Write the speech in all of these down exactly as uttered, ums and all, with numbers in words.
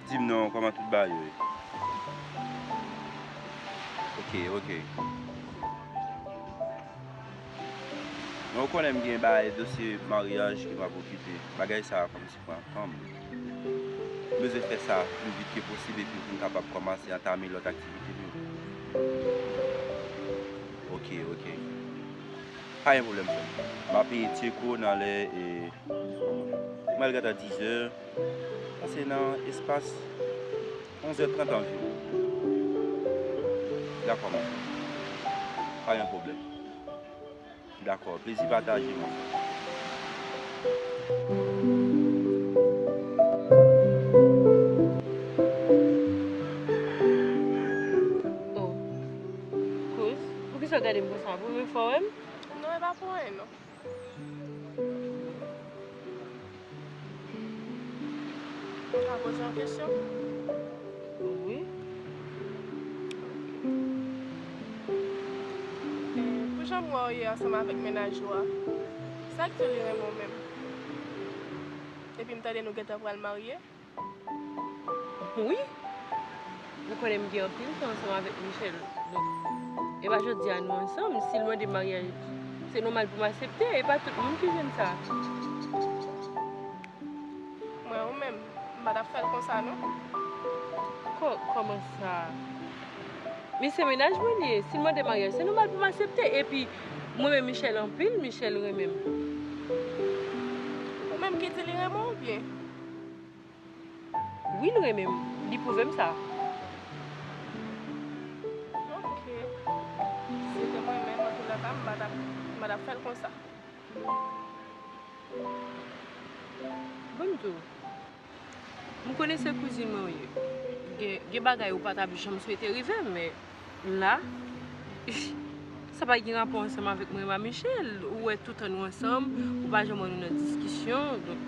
Di m non, kòman tout bagay yo ye? Ok, ok. Men ou konnen m gen bagay dosye maryaj ke m ap okipe. Bagay sa a kòmsi pran tan m. M bezwen fè sa pli vit ke posib epi pou m kapab kòmanse antame lòt aktivite m yo. Ok, ok. Pa gen pwoblèm, frè m. M a peye Tcheko nan lè, e, m al gentan dizè. Sa se nan espas onzè trant anviwon. Dakò, mon frè. Pa gen pwoblèm. Dakò, plezi pataje, mon frè. Oh. Kouz, poukisa w gade m konsa? Pou mwen fò wè m? Non, e pa pou anyen, non. Mwen ka poze yon kesyon? Wi. E, pou jan m wè w ye ansanm avèk mennaj ou a, sa k fè li renmen w menm? Epi m tande nou gentan pral marye? Wi. Ou konnen m gen anpil tan ansanm avèk Michel. Donk, e pa jodi a nou ansanm. Si l mande m maryaj, se nòmal pou m aksepte. E pa tout moun ki jwenn sa. Mwen, ou menm, m pa t ap fè l konsa, non. Kò-, kòman sa? Men se mennaj mwen li ye. Si l mande maryaj, se nòmal pou m aksepte. Epi, mwen renmen Michel anpil, Michel renmen m. Ou menm ki di li renmen w byen? Wi, l renmen m. Li pwouve m sa. Ok. Si se te mwen menm, antoulèka, m pa t ap, m pa t ap fè l konsa. Ban m di w, m konnen se kouzin mwen w ye. Gen, gen bagay ou pa t ap janm swete rive m, men la, sa pa gen rapò ansanm avèk mwen renmen Michel. Ou wè toutan nou ansanm, ou pa janm wè nou nan diskisyon. Donk,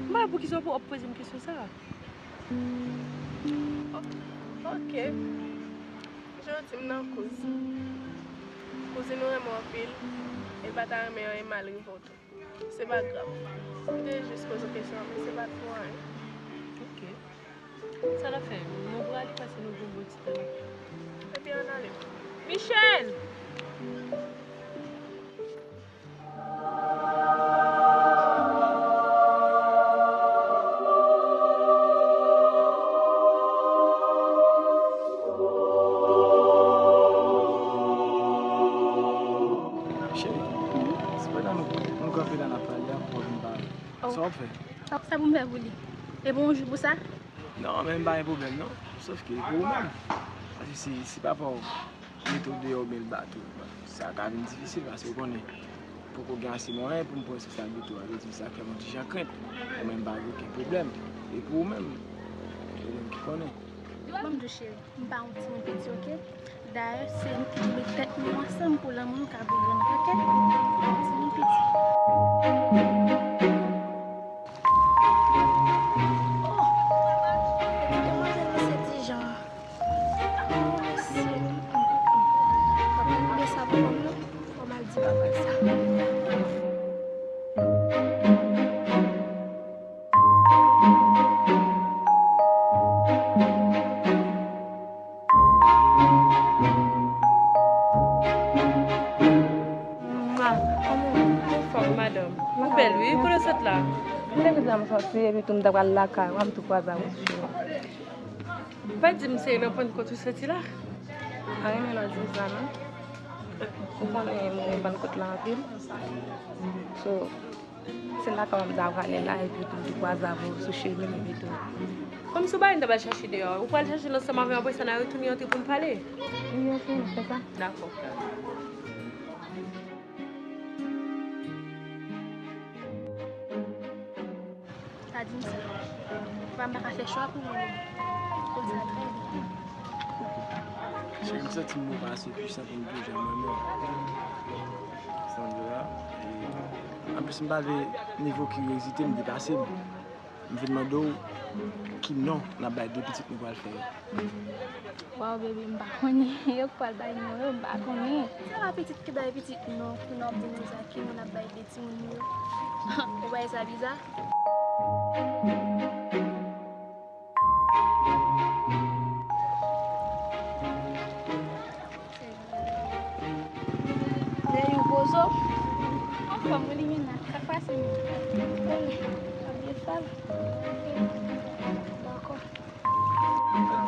m pa wè poukisa w ap poze m kesyon sa a. O-, ok. Jan w di m nan, kouz. Kouzin ou renmen w anpil, e l pa ta renmen anyen mal rive w tou. Se pa grav. M te jis poze w kesyon an, men se pa t pou anyen. Ok. Sa n ap fè? Nou prale pase nou gen yon bon ti tan. Ebyen, ann ale. Michel! Cheri, se pandan nou, nou kanpe la n ap pale a, ou vin pale. Oh. Sa w ap fè? Sa pou m fè pou li? E bon, yon jou pou sa? Non, men m pa gen pwoblèm, non. Sòf ke pou ou menm. Paske si, si papa w mete w deyò, men l bat ou, sa ka vin difisil, paske ou konnen, poko gen ase mwayen pou m pran responsablite w a, vle di sa fè m yon ti jan krent. Ou menm pa gen okenn pwoblèm. E pou ou menm, ou menm ki konnen. Ban m di w, cheri, m pa yon timoun piti, oke? Dayè, se nou ki dwe met tèt nou ansanm pou lanmou nou ka viv lwen, oke? M pa yon timoun piti. Oh! Epi demwazèl nan se ti jan an. Oh, mesye. Papa m gen sa pou kòm non. Fò m al di papa l sa. Mwa, kòman w ye? Anfòm, madanm. Ou bèl, wi, kote w sot la? M te vin la, m sòti, epi tou m ta pral lakay, w a m tou kwaze avè w sou chemen. Pa di m se nan Pannkòt ou soti la? Pa renmen lè w di m sa, non. Ou konnen m renmen Pannkòt la anpil. So, se lakay w a m ta prale la, epi tou m tou kwaze avè w sou chemen, epi tou. Kòmsi w pa wè n ta pral chache deyò, ou pral chache l ansanm avè m, apre sa n a retounen antre pou n pale. Wi, ok, fè sa. Dakò. Sa di m sa. Papa m pa ka fè chwa pou mwen menm. Konn sa trè byen. Cheri, m santi m pa ase pwisan pou m toujou mwen menm. Sandra, e, anplis m pa vle nivo kiryozite m depase m. M vin mande w ki non n ap bay de pitit nou pral fè yo. Waw, baby, m pa konnen. Yo k pral bay non yo, m pa konnen. Se pa pitit ki bay pitit non, kounye a w ap di nou sa, ki non n ap bay de timoun yo. Ou pa wè sa biza? Kòm ou li menm nan, sa k pase menm? Ap byen fè l. Dakò.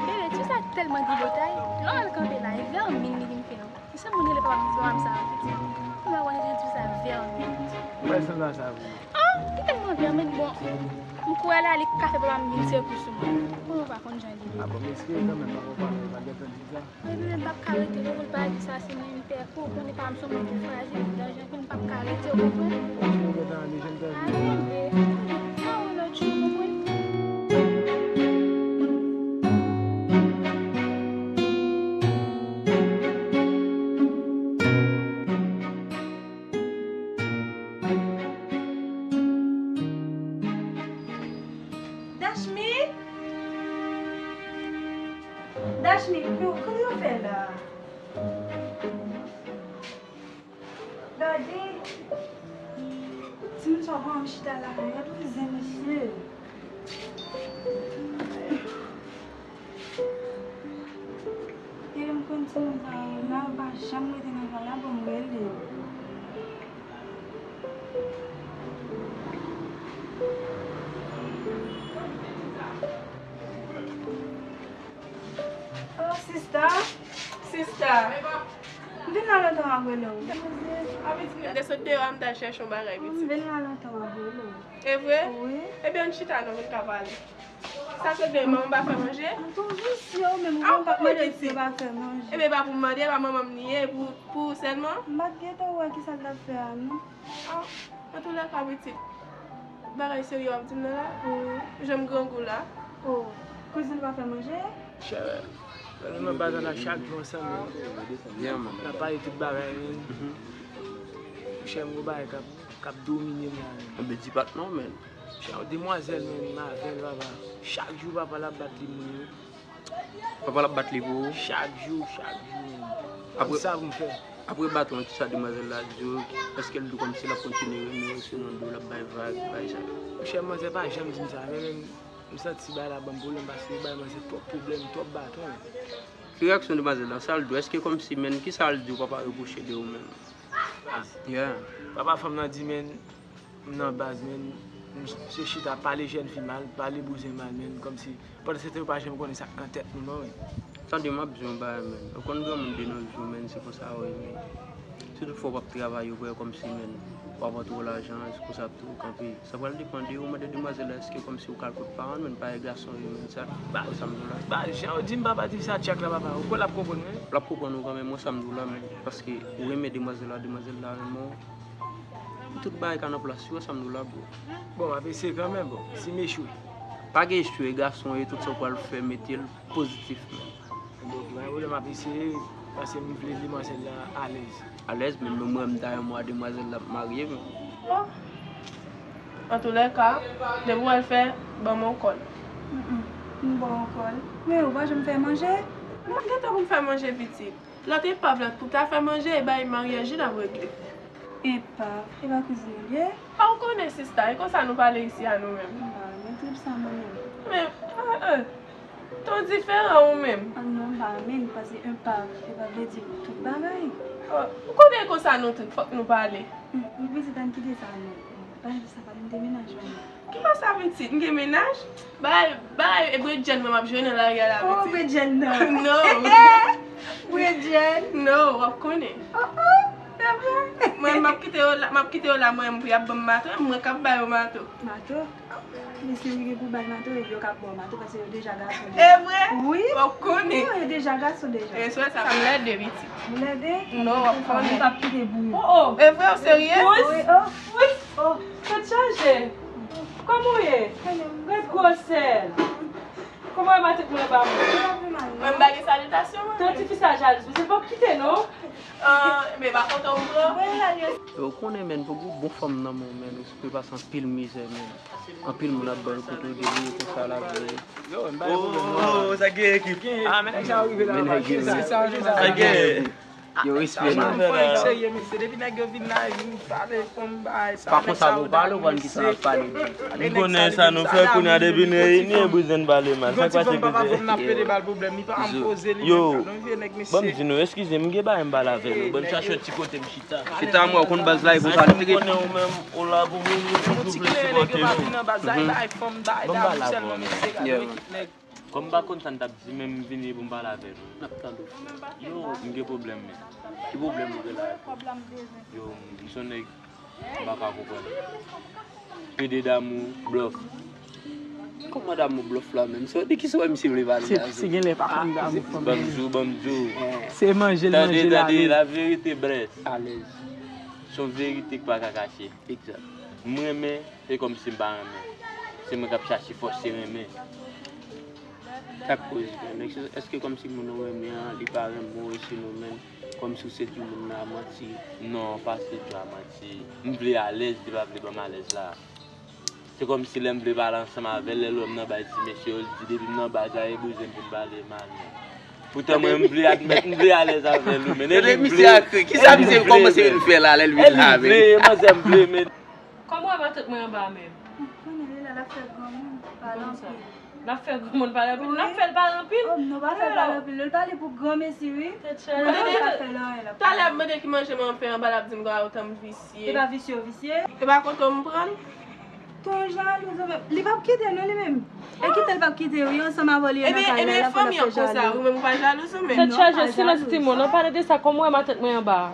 Bebe, ti sa tèlman gen botay. Lè w al kanpe la, e vèmin li vin fè w. Se moun rele papa m, papa m sa, piti. Mwen wè ti sa vèmin. Mwen sanble sa vre. Ah, li tèlman vèmin, bon. M kouri ale, ale kafe papa m vin sekous sou mwen. Mwen pa konn jan li ye. Ah bon, m eksplike kanmenm, papa w pa, pa gentan di sa. Mwen menm m p ap ka rete, non, pou l pa di sa, se menm pè kou, konnen pa m se yon moun ki frajil, danje, pou m p ap ka rete, ou konprann? Ok, ou gentan ale, je m te Ale, bebe. Sa yon lòt jou, ou konprann? Dashmi! Dashmi, yo, kòman yo fè la? Gade! Timoun sa w pa ann chita la, gade yon zen mesye. Depi m konn timoun sa yo la, yo pa janm rete nan kay la, bon, m rele yo. Oh, sista. Sista. M vin la lontan m ap rele w. Abitit mwen te sot deyò a, m t al chèche yon bagay, pitit. M vin la lontan m ap rele w. E vre? Wi. Ebyen, ann chita non, vin ka pale. Sa se demen, ou pa fè manje? An tou visye ou menm, ou konn k ap mande si yo pa fè manje. Ebyen, pa pou m mande, e pa manman m li ye, pou, pou ou sèlman? M pa t gentan wè kisa l t ap fè a, non. Ah, antoulèka, pitit, bagay serye w ap di m nan la? Wi. Jan m grangou la. Oh, kouzin pa fè manje? Chè, nou nan baz la chak jou ansanm, men. N ap pale tout bagay, men. Chè, m gon bagay k ap, k ap domine m la, men. Anben, di pa t non, men. Chè, yon demwazèl, men, m avè l, papa. Chak jou, papa, l ap bat li moun yo. Papa l ap bat li pou ou? Chak jou, chak jou, men. Apre, sa pou m fè? Apre baton an, kisa demwazèl la di w? Èske l di w kòmsi l ap kontinye renmen w, sinon l di w l ap bay vag, bay sa? Monchè, manzè pa janm di m sa, men menm, m santi bagay la ban m pwoblèm, paske li bay manzè twòp pwoblèm, twòp baton. Ki reyaksyon demwazèl la? Sa l di w? Èske kòmsi, men, kisa l di w papa repwoche de ou menm? Yeah. Papa fanm nan di, men, m nan baz, men, m se chita pale jèn fi mal, pale bouzen mal, men, kòmsi, pandan se tan yo pa janm konnen sa k nan tèt nou, non, men. Tande, m ap di w yon bagay, men. Ou konn granmoun de nos jours, men, se konsa yo ye, men. Si tout fwa w p ap travay, yo wè kòmsi, men, w ap antre w lajan, se konsa tou w kanpe. Sa pral depann de ou, mande demwazèl la, èske kòmsi ou kal kot paran l, men pa e gason yo, men sa, sa m di w la. Ba, jan w di m, papa di sa tchak la, papa. Ou kwè l ap konprann, men? L ap konprann ou kanmenm, mwen sa m di w la, men. Paske ou renmen demwazèl la, demwazèl la renmen w. Tout bagay ka nan plas yo, sa m di w la, bro. Bon, m ap eseye kanmenm, bon, si m echwe. Pa gen echwe, gason e tout sa w pral fè, mete l pozitif, men. Bon, pa gen pwoblèm, m ap eseye, paske m vle demwazèl la alèz. Alèz, men mwen, m ta renmen wè demwazèl la ap marye, men. Bon. Antoulèka, depi w al fè, ban m yon kòl. Mm, mm. M ba w yon kòl. Men ou pa janm fè manje? M gentan pou m fè manje, pitit. Lòt epav, lòt koup ta fè manje, e bay maryaj li n ap regle. Epav, e pa kouzin ou l ye? A, ou konnen, sista, e konsa nou pale isi a nou menm. M pa renmen trip sa mwen menm. Men, eh, eh, ton diferan ou menm. Ah non, m pa renmen l, paske epav, epav vle di tout bagay. Oh, ou konnen e konsa nou trip, fòk nou pale. Hmm, wi, pitit, ann kite sa non. Pale de sa, pale m te menaj mwen. Ki pa sa pitit, m gen menaj? Bay, bay, e bredjèn mwen m ap jwe nan lari a la, pitit. Oh, bredjèn nan. No. Bredjèn. No, w ap konnen. Oh, oh, e vre? Mwen, m ap kite yo la, m ap kite yo la, mwen, pou y ap ban m mato, e mwen k ap ba yo mato. Mato? Mesye, yo gen pou bay mato, epi yo k ap ba w mato, paske yo deja gason deja. E vre? Wi. W ap konnen. Wi, yo deja gason deja. E sou sa. Sa m lède, pitit. Ou lède? No, w ap konnen. Ou p ap kite pou yo. Oh, oh. E vre, w serye? Wi, oh. Wi. Oh, tèt chaje. Kòman w ye? Ret gwosè. Kòman e matant mwen anba mwen? Mwen m pa gen salitasyon, mwen. Tan tifi sa jalou, se pa w kite, non? Ah, men pa kontan w pran. Ou konnen, men, pou gon bon fanm nan men w, men, ou sipoze pase anpil mizè, men. Anpil moun ap ba l kote w debouye konsa la, men. Yo, m pa gen pwoblèm, non. Oh, sa gen ekip. Ah, men nèg sa yo rive la, men nèg yo, men. Sa gen. Yo, respè, non. Fò n serye, mesye. Depi nèg yo vin la, yo vin pale, fò m bay sa. Pa konsa pou pale, ou konn ki sa w ap pale. M konnen sa nou fè kounye a, depi n reyini, e bouzen pale mal. Sa k pase, bouzen? Yo, ban m di nou, eskize m, m gen bagay m pale avè nou. Ban m chache yon ti kote m chita. Chita, mwen, ou konn baz la, e pou pale. M konnen ou menm, ou la pou moun, ou toujou vle sipòte nou. Ban m pale avè w, men. Kòm m pa konn sa n t ap di, men m vini pou m pale avè nou. N ap tande w. Yo, m gen pwoblèm, men. Ki pwoblèm ou gen la? Yo, m se yon nèg m pa ka konprann. Pede damou, blòf. Kòman damou blòf la menm? Se de kisa w wè misye vle pale la? Se genlè pa konn damou fanmi. Ban m di w, ban m di w. Se manje l manje la. Tande, tande, laverite, brèd. Alèz. Se yon verite k pa ka kache. Egzak. M renmen, se kòmsi m pa renmen. Se mwen k ap chache fòse renmen. Sa k koz, menm? Èske, èske kòmsi moun ou renmen an, li pa renmen w, e se nou menm, kòmsi w sedui moun nan a manti? Non, pa sedui a manti. M vle alèz, li pa vle ban m alèz la. Se kòmsi lè m vle pale ansanm avè l, lè l wè m nan bay ti mesye yo, li di depi m nan baz la, e bouzen pou l pale mal. Poutan mwen, m vle admèt, m vle alèz avè l, wi, men e li m vle. Kisa misye kòmanse vin fè la, lè l vin la, men? E li m vle, e manzè m vle, men. Kòman w wè matant mwen anba a menm? Konnen li la, l ap fè granmoun pale anpil. L ap fè granmoun pale anpil? N ap fè l pale anpil? Oh, non, pa fè l pale anpil. L pale pou granmesi, wi. Tèt chaje. Mwen, mwen pa fè l anyen, l ap pale. Talè ap mande ki manje mwen fè anba, l ap di m, "Gwa, ou tanm visye." E pa visye w visye? E pa kote w m pran l? Ton jalou, zanmi. Li p ap kite, non, li menm. E kite l p ap kite, wi, ansanm avè w li ye nan kay la, la pou l ap fè jalou. Wi, men ou pa jalou, zanmi. Tèt chaje, silans timoun, an pale de sa, kòman w wè matant mwen anba a?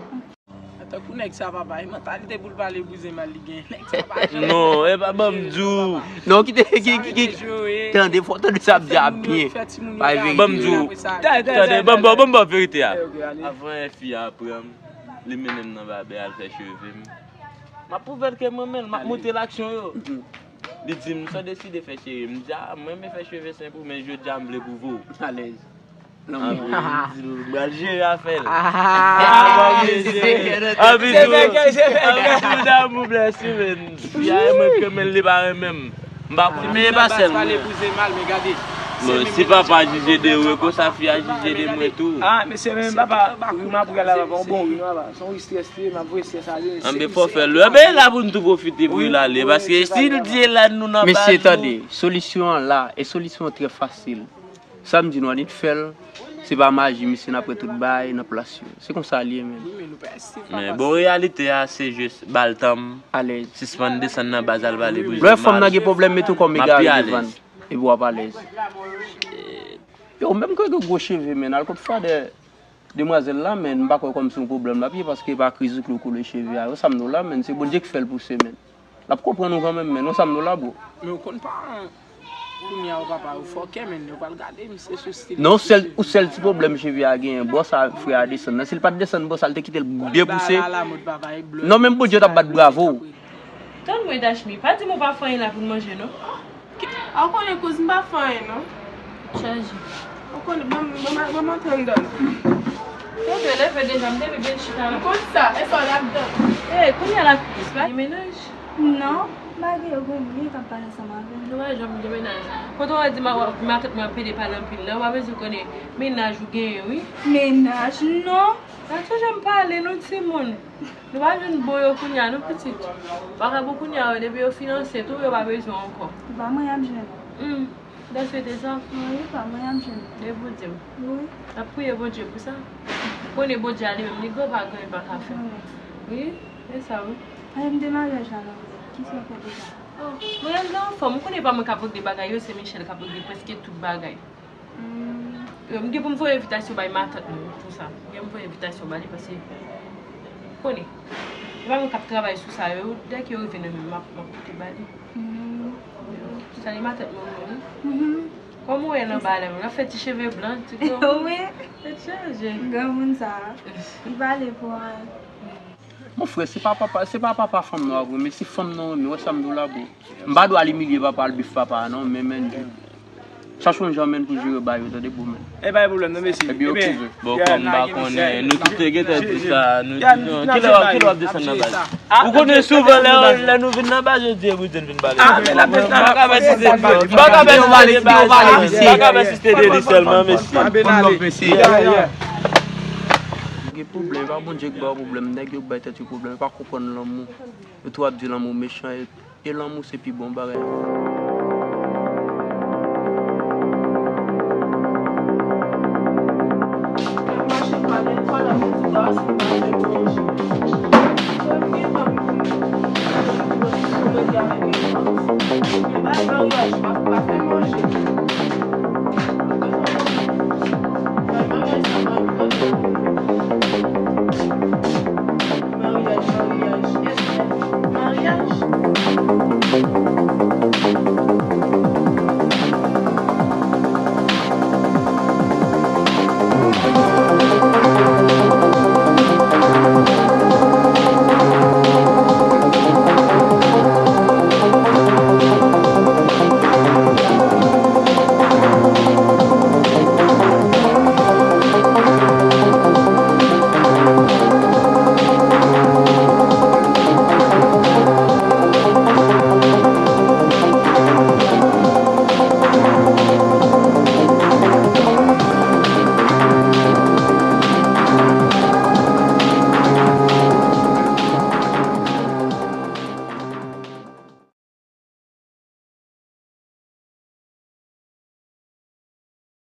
Tankou nèg sa, papa, e mantalite pou l pale bouzen mal li gen. Nèg sa pa janm. Non, e pa ban m di w. Non, kite, ki, ki, ki, tande, fò tande sa ap di a byen. Pa vin ban m di w. Tande, ban m ba, ban m ba verite a. Avan fi a pran m, li mennen m nan babè al fè cheve m. M ap pwouve l ke m renmen l, m ap montre l aksyon yo. Li di m, "Sa w deside fè cheve?" M di, "A, mwen renmen fè cheve senp wi, men jodi a m vle pwouve w." Alèz. Anpi m di l, "M pral jere afè l." Anpi tou, anpi tou, damou blèsi, men. Fi a renmen m, men li pa renmen m. M pa konn. Men e pa sèl mwen. Bon, si papa jije de ou, e konsa fi a jije de mwen tou. Ah, mesye, men papa, wi, m ap pral la, papa, yon bon wi, non, papa. Se yon wi strès li ye, m ap voye strès ale. Anben, fò fè l. Anben, la pou n tou pwofite pou l ale, paske si l di e la nou nan baz. Mesye, tande, solisyon an la, e solisyon an trè fasil. Sa m di nou, annik fè l, se pa maji, misye, n ap wè tout bagay nan plas yo. Se konsa l ye, menm. Men bon, reyalite a, se jis ba l tan m. Alèz. Sispann desann nan baz al pale bouzen mal. Lè fanm nan gen pwoblèm, mete w kòm egare devan l. Epi w ap alèz. Yo, menm ke gen gwo cheve, men, al kot fadè demwazèl la, men, m pa kwè kòmsi yon pwoblèm l ap ye, paske e pa kriz ou ki koule cheve a. Yo, sa m di w la, men, se Bondye ki fè l pouse, men. L ap konprann ou kanmenm, men, non, sa m di w la, bro. Men ou konn paran kounye a, yo, papa, yo fòkè, men, yo pral gade misye sou stil. Non, sèl, ou sèl ti pwoblèm cheve a genyen, bò sa frè a desann nan. Si l pa t desann bò sa, l te kite l byen pouse. Non, menm Bondye t ap bat bravo. Tann mwen, Dashmi, pa di m ou pa fè anyen la pou n manje, non. A, ou konnen kouz m pa fè anyen, non. Chaje. Ou konnen, ban m, ban m, ban m antre anndan. Yo te leve deja, m te vin chita la. M konn sa, e sa w t ap tann? E, kounye a l ap plis, pa gen mennaj? Non, m pa gen, yo gen moun k ap pale ansanm avè m. Nou pa janm gen mennaj. Kote w di ma-, matant mwen ap pede pale anpil la, w pa bezwen konnen mennaj ou genyen, wi. Mennaj, non. Pa t janm pale, non, timoun. Nou pa jwenn bon yo kounye a, non, pitit. Vakabon kounye a, yo, depi yo finanse tou, yo pa bezwen w ankò. Se pa mwen y ap jwenn. Hmm. Dèske te sa? Wi, pa mwen y ap jwenn. E pou di m. Wi. N ap priye Bondye pou sa. Konnen Bondye a li menm, li gran, pa gen anyen l pa ka fè. Wi. Wi, e sa, wi. Pale m de maryaj la, non. Kisa w fè deja? Oh, maryaj la anfòm. Ou konnen pa mwen k ap regle bagay yo, se Michel k ap regle prèske tout bagay. Hmm. Yo, m gen pou m voye envitasyon bay matant mwen pou sa. M gen pou m voye envitasyon ba li paske, konnen. E pa mwen k ap travay sou sa yo, dèke yo rive nan men m, m ap, m ap pote ba li. Hmm. Yo, sa li matant mwen, wi. Mhm. Kòman w wè nan bagay la menm? L ap fè ti cheve blan, ti granmoun. Wi. Tèt chaje. Granmoun sa, li pale pou anyen. Mon frè, se pa papa, se pa papa fanm nan w ap renmen, se fanm nan w renmen, wè sa m di w la, bro. M pa dwe al imilye papa, al bif papa a, non, men, men, chache yon jan, men, pou jere bagay yo, tande, bro, men. E pa gen pwoblèm, non, mesye. Ebyen, oke. Bon, kòm m pa konnen, nou tout te gentan di sa, nou di, non, kilè w ap, kilè w ap desann nan baz? Ou konnen souvan lè, lè nou vin nan baz, yo di, "E bouzen vin pale." Ah, men la, m pa ka fè site, m pa ka fè site de li sèlman, mesye. Gen pwoblèm, e pa Bondye k ba w pwoblèm, nèg yo k bay tèt yo pwoblèm, yo pa konprann lanmou. Yo tou ap di lanmou mechan, e, e lanmou se pi bon bagay.